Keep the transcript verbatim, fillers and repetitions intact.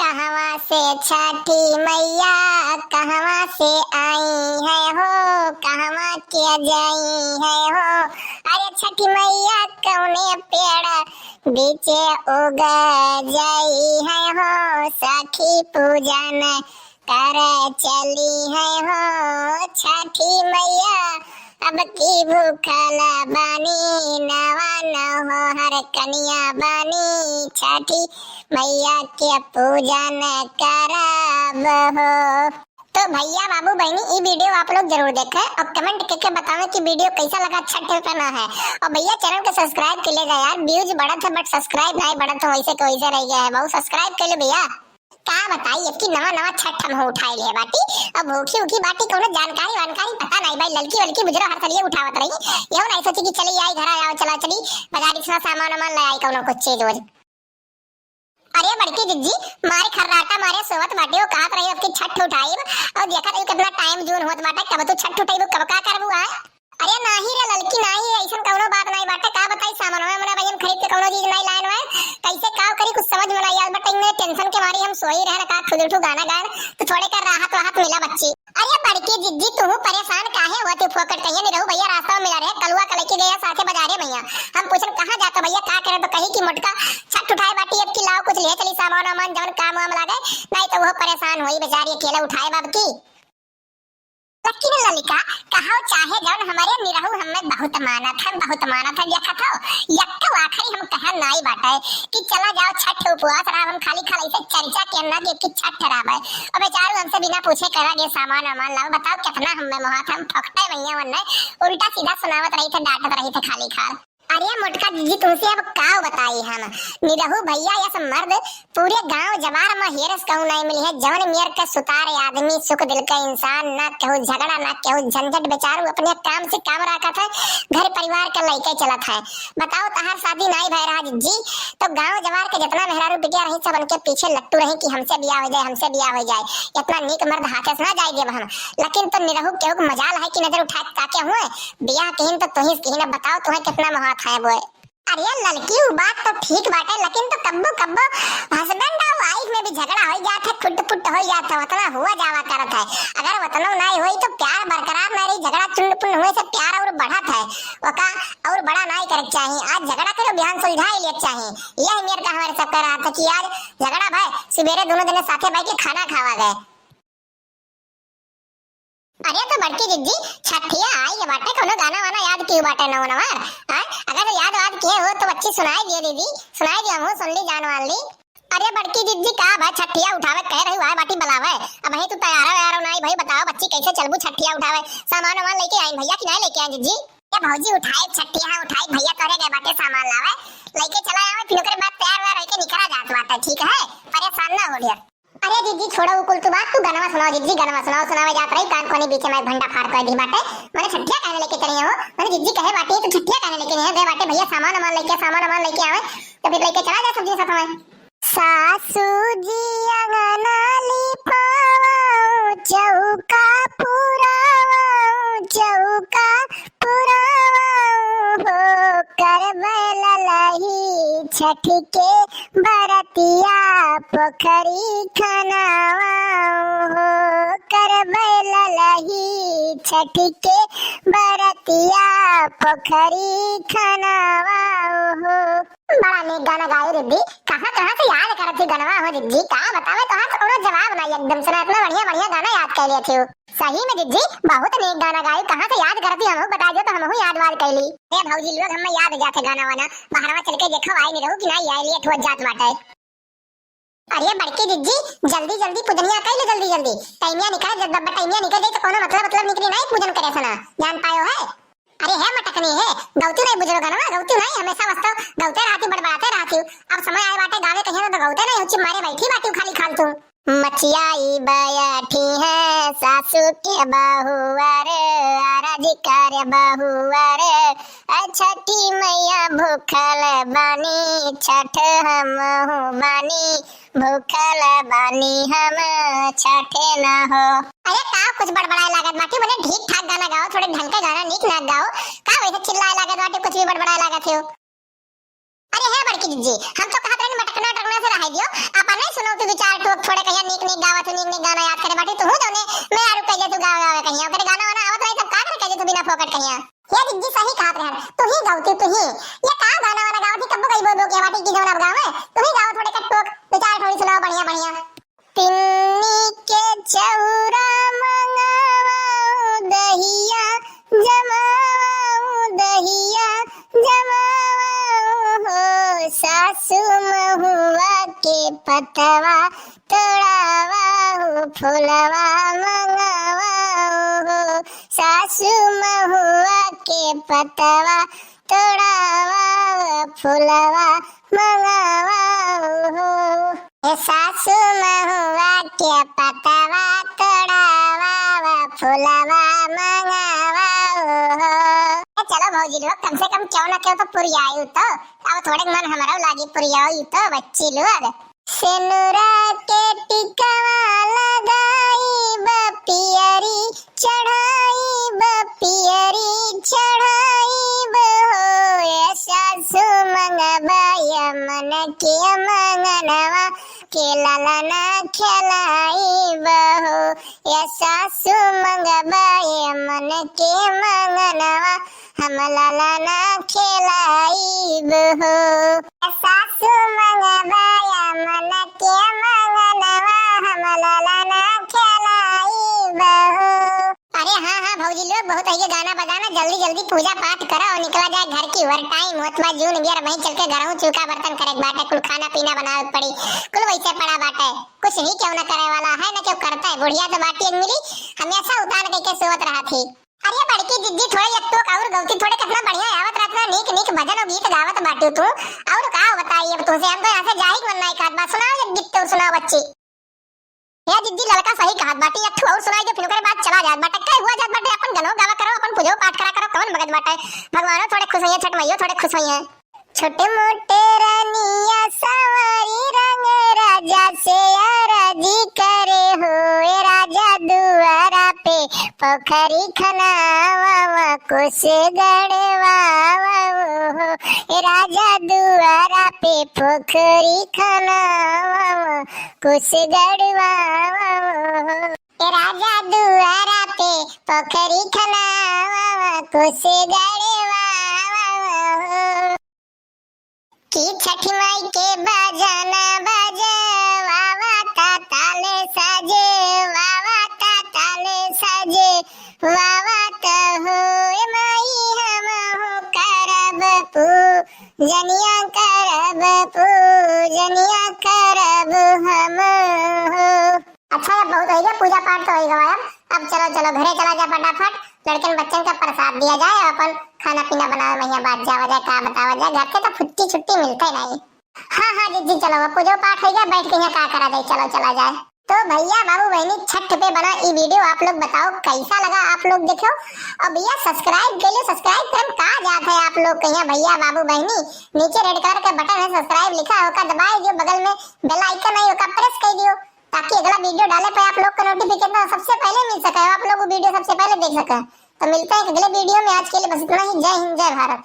कहवा से छठी मैया, कहवा से आई है हो, कहवा के जाई है हो। अरे छठी मैया कौने पेड़ बीचे उग जाई है हो, सखी पूजन कर चली है हो छठी मैया। अब की भूखल बानी नवा नवहर कनिया बानी, छठी मैया के पूजन करब हो। तो भैया बाबू बहनी, ई video आप लोग जरूर देखें और comment करके बतावें कि video कैसा लगा छठ पे ना है। और भैया channel के subscribe कर लेगा यार, views बढ़त है but subscribe नहीं बढ़त है, वैसे के वैसे रह गया है। बहुत subscribe कर ले भैया। का बताई, इतनी नवा नवा छठ हम उठाई ले बाटी। अब भूखी उखी बाटी, कौनो जानकारी वानकारी पता नहीं भाई, ललकी वलकी बुजरो हर सलिए उठावत रही। यहू नहीं सोची कि चली आई घर आओ, चला चली बाजारी से सामान वामान ले आई, कौनो कुछ चीज वोज। अरे बड़की जिज्जी, मारे खर्राटा मारे सोवत बाटे, वो कहत रही अब की छठ उठाइब, और देखत रही कितना time जून होत बाटे, कब तू छठ उठाइब, कब का करबू आए? अरे नाही रे ललकी, नाही, ऐसन कौनो बात नाही बाटे। का बताई, सामानवा मने भाई हम खरीद के कौनो चीज नाही लायन वायन। कैसे का करी, कुछ समझ में नाही आवत बाटे। इनमें tension के मारी हम सोई रहन, का खुद उठू गाना गायन, तो थोड़े का राहत वाहत मिला बच्ची। अरे बड़की जिज्जी, तू परेशान काहे होती फोकट? कहिए नहीं रहू भैया, रास्ता में मिला रहे, कलुआ का लेके गया साथे बाजारे भैया। हम पूछन कहाँ जाता भैया, का करे, तो कही कि मोटका छठ उठाए बाटी, अब की लाओ कुछ ले चली सामान वामान, जौन काम वाम लागे, नहीं तो वो परेशान होई बेचारी अकेले उठाए बाब की। लेकिन ललिका, कहो चाहे जौन, हमरे निरहू हमें बहुत मानत है, बहुत मानत है। देखत हो, यक्को आखिरी हम कहन नाई बाटे कि चला जाओ छठ उपवास रहा, हम खाली खाली से चर्चा के ना कि, कि छठ रहा। और बेचारू हमसे बिना पूछे करा गए सामान वामान लाओ, बताओ कितना हमें मोहात, हम फकटे भैया वन्ने उल्टा सीधा सुनावत रही थे, डांटत रही थे खाली खाल। अरे मोटका जिज्जी, तुमसे अब का बताई हम, निरहू भैया यस मर्द पूरे गांव जवार में हेरस कहूँ नहीं मिली है। जवन मेर के सुतार आदमी, सुख दिल के इंसान, ना केहू झगड़ा, ना केहू झंझट, बेचारू अपने काम से काम रखत है, घर परिवार के लइके चलत है। बताओ, तहार शादी नहीं भय रहा जिज्जी, तो गांव जवार के जितना मेहरारू बिटिया रही, सब उनके पीछे लट्टू रही कि हमसे बियाह हो जाए, हमसे बियाह हो जाए। इतना नीक मर्द हाथे से ना जाए देब हम। लेकिन तो निरहू केहू के मजाल है कि नजर उठा के ताके हुए, बियाह किहिन तो तुहिस किहिन। अब बताओ, तुम्हें कितना मोहात है बोए। अरे ललकी, उ बात तो ठीक बाटे, लेकिन तो कब्बो कब्बो husband और wife में भी झगड़ा हो जात है, खुट पुट हो जात है, उतना हुआ जावा करत है। अगर उतना नहीं होई तो प्यार बरकरार नहीं रही, झगड़ा चुन्न पुन्न हुए से प्यार और बढ़त है, ओका और बड़ा नहीं करे के चाही। आज झगड़ा करो, बिहान सुलझा ही ले के चाही। यह मेर का हमारे सब कह रहा था कि आज झगड़ा भाई, सुबेरे दोनों जने साथे बैठ के खाना खावा गए। अरे तो बड़की जिज्जी, छठिया आई है बाटे, कोनो गाना वाना याद कियो बाटे नवा नवा? हाँ? अगर तो याद वाद किए हो तो बच्ची सुनाई दियो दीदी, सुनाई दियो, हमहू सुन ली, जान वान ली। अरे बड़की जिज्जी, का बा, छठिया उठावे कह रही, आए बाटी बुलावे। अब ही तू तैयार हो यार, नहीं भाई, बताओ बच्ची, कैसे चलबू छठिया उठावे? सामान वामान लेके आई भैया कि नहीं लेके आई जिज्जी? ए भौजी, उठाई छठिया, हाँ उठाई, भैया तोरे गए बाटे सामान लावे, लेके चला आवे, फिर ओकरे बाद तैयार वैयार होके निकला जात बाटे, ठीक है? परेशान ना हो ढेर। अरे जिज्जी, छोड़ो उ कुल तू बात, तू गनवा सुनाओ जिज्जी, गनवा सुनाओ, सुनावे जात रही, कान कोनी बीचे में भंडा फाड़ कर दी बाटे। मने छठिया काहे लेके चली हो? मने जिज्जी कहे बाटे, तू छठिया काहे लेके नहीं है? दे बाटे भैया, सामान वामान लेके, सामान वामान लेके आवे, तो फिर लेके चला जाए सब जिन साथ में। सासू जी अंगना लिपावा, चौका पुरावा, चौका पुरावा हो, करबै ललही छठ के बरतिया पोखरी खनावा हो, करबै ललही छठ के बरतिया पोखरी खनावा हो। बड़ा नीक गाना गाई रिद्धि, कहाँ कहाँ से याद करत थी गनवा हो रिद्धि, का बतावे, तोहार तो कोनो जवाब ना, एकदम से ना इतना बढ़िया बढ़िया गाना याद कर लिया थी। सही में जिज्जी, बहुत नीक गाना गाई, कहाँ से याद करती, हमहू बता दियो तो हमहू याद वाद कैली। ए भौजी लोग, हमें याद जाते गाना वाना, बहरवा चल के देखो आई नहीं रहू कि नहीं आई, लेट हो जात बाटे। अरे बड़की जिज्जी, जल्दी जल्दी पूजनिया कैले, जल्दी जल्दी, टाइमिया निकल, जब बब्बा टाइमिया निकल जाई तो कोनो मतलब मतलब निकली नहीं पूजन करे सना, जान पायो है। अरे हे मटकनी हे, गौती नहीं बुझलो गनवा, गौती नहीं, हमेशा वस्तो गौते रहती, बड़बड़ाते रहती। अब समय आए बाटे गावे कहिया तो गौते नहीं, उची मारे बैठी बाटी खाली खाल तू। मचियाई बयाठी है सासू के बहुआ रे, आरज करे बहुआ रे, आ छठी मैया भूखल बानी, छठ हमहू बानी, भूखल बानी हम, छठे न हो। अरे का कुछ बड़बड़ाए लागत बाटी, मने ठीक ठाक गाना गाओ, थोड़े ढंग के गाना नीक नाक गाओ, का वैसे चिल्लाए लागत बाटी, कुछ भी बड़बड़ाए लागत हो। अरे हे बड़की जिज्जी, हम तो कहत रहनी मटकना टकना से रहे दियो, अपन नहीं सुनौती दू चार ठो थोड़े कहिया नीक नीक गावत हो, नीक नीक गाना याद करे बाटी, तुहू जौने मेहरारू कह जातू गावे गावे कहिया, ओकरे गाना वाना आवत रही तब का करे कह जातू बिना फोकट कहिया। हे जिज्जी सही कहत रहन, तुही गौती तुही, ये का गाना वाना गावत ही, कब्बो गई बोल बोल के बाटी की जौन अब गावे, तुही गाओ थोड़े कट्टोक, दू चार ठोड़ी सुनाओ बढ़िया बढ़िया। तिन्नी के चौरा मंगावा दहिया जमावा, दहिया जमावा हो, सासू महुआ के पतवा तोड़ावा हो, फुलवा मंगावा हो, सासू महुआ के पतवा तोड़ावा हो, फुलवा मंगावा हो। ए सासू महुआ के पतवा तोड़ावा, फुलवा मंगावा हो। ए चलो भौजी लोग, कम से कम क्यों ना क्यों तो पुरियायु तो। अब थोड़े मन हमरो लागी पुरियायु तो बच्ची लोग। सेनुरा के टिकवा लगाई बा पियरी चढ़ाई बा पियरी चढ़ाई बा हो, ए सासू मंगबा यमन के मंगनवा के ललना खेलाई बा हो, ए सासू मंगबा यमन के मंगनवा हम ललना खेलाई बा हो। सासू मंगबा यमन के मंगनवा हम ललना खेलाई बा हो। अरे हाँ, हाँ भौजी लोग, बहुत है ये गाना बजाना, जल्दी जल्दी पूजा पाठ करो और निकला जाए घर की ओर। टाइम होत बा जून बियर, वहीं चल के घरहू चूका बर्तन करे के बाटे, कुल खाना पीना बनावे के पड़ी, कुल वैसे पड़ा बाटे, कुछ ही क्यों ना करे वाला है, ना क्यों करता है। बुढ़िया तो बाटी एक मिली, हमेशा उतान कह के सोवत रहा थी। अरे बड़की जिज्जी, थोड़े एक टोक और गौती, थोड़े कितना बढ़िया आवत रहत ना, नीक नीक भजन और गीत गावत बाटू तू। और का बताई अब तुमसे, हम तो यहाँ से जाही के मन नहीं कहत बा। सुनाओ एक गीत और सुनाओ बच्ची। हे जिज्जी, लड़का सही कहत बाटी, एक ठो और सुनाई दे, फिर ओकरे बाद चला जात बाटे। कई हुआ जात बाटे, अपन गनो गावा करो, अपन पूजो पाठ करा करो, कौन मगज बाटे। भगवानो थोड़े खुश होइए, छठ मैयो थोड़े खुश होइए। छोटे मोटे रानिया सवारी रंग राजा से आरजी करे हो, ए राजा दुआरा पे पोखरी खनावा कुछ गड़वावा हो, ए राजा दुआरा पे पोखरी खनावा कुछ गड़वावा हो। ए राजा दुआरा पे पोखरी खनावा कुछ गड़वावा हो। कि छठी माई के बजाना बजवावा ता ताले सजवावा ता ताले सजवावा ता हो। ए माई हमहू करब पूजनिया करब पूजनिया करब हम हो। अच्छा, अब बहुत हो गया, पूजा पाठ तो हो गवा। अब अब चलो, चलो घरे चला जा फटाफट, लड़कन बच्चन का प्रसाद दिया जाए और अपन खाना पीना बनावे में यहाँ बात जावा जाए, का बतावा जाए, घर के तो फुट्टी छुट्टी मिलते नहीं। हाँ हाँ जिज्जी, चलो अब पूजो पाठ हो गया, बैठ के यहाँ का करा जाए, चलो चला जाए। तो भैया बाबू बहनी, छठ पे बना ई वीडियो, आप लोग बताओ कैसा लगा आप लोग। देखो, और भैया subscribe के लिए, subscribe करम का जात है आप लोग कहिया। भैया बाबू बहनी, नीचे red colour का बटन है, subscribe लिखा है, ओका दबाई दियो, बगल में bell icon है, ओका press कर दियो, ताकि अगला वीडियो डाले पे आप लोग को notification सबसे पहले मिल सके, आप लोग वो वीडियो सबसे पहले देख सके। तो मिलते हैं अगले वीडियो में, आज के लिए बस इतना ही। जय हिंद, जय भारत।